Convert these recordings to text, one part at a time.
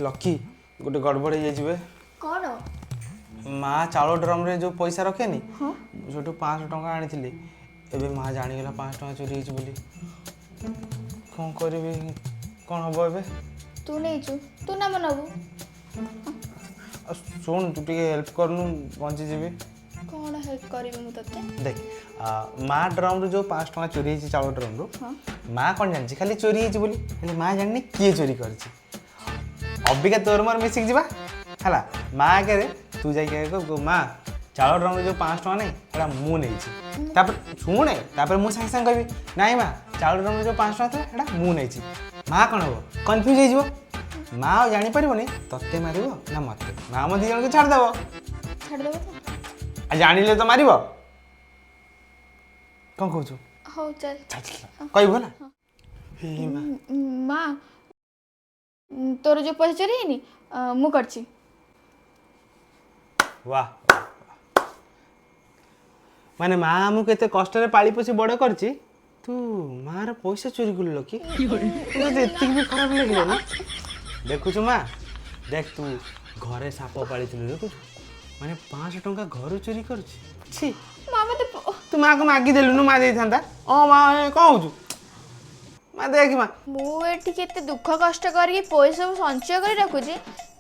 Lucky, ଗୋଟେ ଗଡ଼ବଡ଼ ହେଇଯାଇଛି ବେ। କ'ଣ? ମା ଚାଉଳ ଡ୍ରମ୍ରେ ଯେଉଁ ପଇସା ରଖେନି, ମୁଁ ସେଠୁ 500 ଟଙ୍କା ଆଣିଥିଲି। ଏବେ ମା ଜାଣିଗଲା 500 ଟଙ୍କା ଚୋରି ହେଇଛି ବୋଲି। କ'ଣ କରିବି? କ'ଣ ହବ ଏବେ? ତୁ ନେଇଛୁ, ତୁ ନାମ ନେବୁ। ଆଉ ଶୁଣ, ତୁ ଟିକେ ହେଲ୍ପ କରୁନୁ, ବଞ୍ଚିଯିବି। କ'ଣ ହେଲ୍ପ କରିବି ମୁଁ ତୋତେ? ଦେଖ, ମା ଡ୍ରମ୍ରୁ ଯେଉଁ 500 ଟଙ୍କା ଚୋରି ହେଇଛି, ଚାଉଳ ଡ୍ରମ୍ରୁ, ମା କ'ଣ ଜାଣିଛି? ଖାଲି ଚୋରି ହେଇଛି ବୋଲି। ହେଲେ ମା ଜାଣିନି କିଏ ଚୋରି କରିଛି। ଅବିକା ତୋର ମୋର ମିଶିକି ଯିବା, ହେଲା? ମା ଆଗରେ ତୁ ଯାଇକି ଆଗେ କହିବୁ, ମା, ଚାଉଳ ଡ୍ରମ୍ରୁ ଯେଉଁ 500 ଟଙ୍କା ନାହିଁ, ସେଟା ମୁଁ ନେଇଛି। ତାପରେ ଶୁଣେ, ତାପରେ ମୁଁ ସାଙ୍ଗେ ସାଙ୍ଗେ କହିବି, ନାଇଁ ମା, ଚାଉଳ ଡ୍ରମ୍ରୁ ଯେଉଁ 500 ଟଙ୍କା ଥିଲା, ସେଟା ମୁଁ ନେଇଛି। ମା କ'ଣ ହବ? କନଫ୍ୟୁଜ୍ ହେଇଯିବ। ମା ଆଉ ଜାଣିପାରିବନି ତତେ ମାରିବ ନା ମତେ। ମା ଆମ ଦୁଇ ଜଣଙ୍କୁ ଛାଡ଼ିଦେବ। ଛାଡ଼ିଦେବ ତ? ଆଉ ଜାଣିଲେ ତ ମାରିବ। କ'ଣ କହୁଛୁ? ହଉ, ଚାଲ। ଚାଲ, ଚାଲ, ଚାଲ। କହିବୁ ହେଲା। ହେ ମା। ମା, ତୋର ଯେଉଁ ପଇସା ଚୋରି ହେଇନି, ମୁଁ କରିଛି। ବାଃ, ମାନେ ମା ଆମକୁ ଏତେ କଷ୍ଟରେ ପାଳି ପୋଷି ବଡ଼ କରିଛି, ତୁ ମାର ପଇସା ଚୋରି କଲୁ? ଲକି, ତୋତେ ଏତିକି ବି ଖରାପ ଲାଗିଲାନି? ଦେଖୁଛୁ ମା, ଦେଖ, ତୁ ଘରେ ସାପ ପାଳିଥିଲୁ, ଦେଖୁଛୁ? ମାନେ 500 ଟଙ୍କା ଘରୁ ଚୋରି କରୁଛି, ଛି। ମା ମତେ ତୁ ମାକୁ ମାଗି ଦେଲୁନୁ, ମା ଦେଇଥାନ୍ତା। ହଁ ମା, ଏ କ'ଣ ହଉଛୁ ମା? ଦେଖ ମା। ମୁଁ ଏଠି କେତେ ଦୁଃଖ କଷ୍ଟ କରିକି ପଇସା ସବୁ ସଞ୍ଚୟ କରି ରଖୁଛି,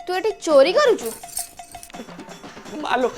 ତୁ ଏଠି ଚୋରି କରୁଛୁ। ମାଲୋ।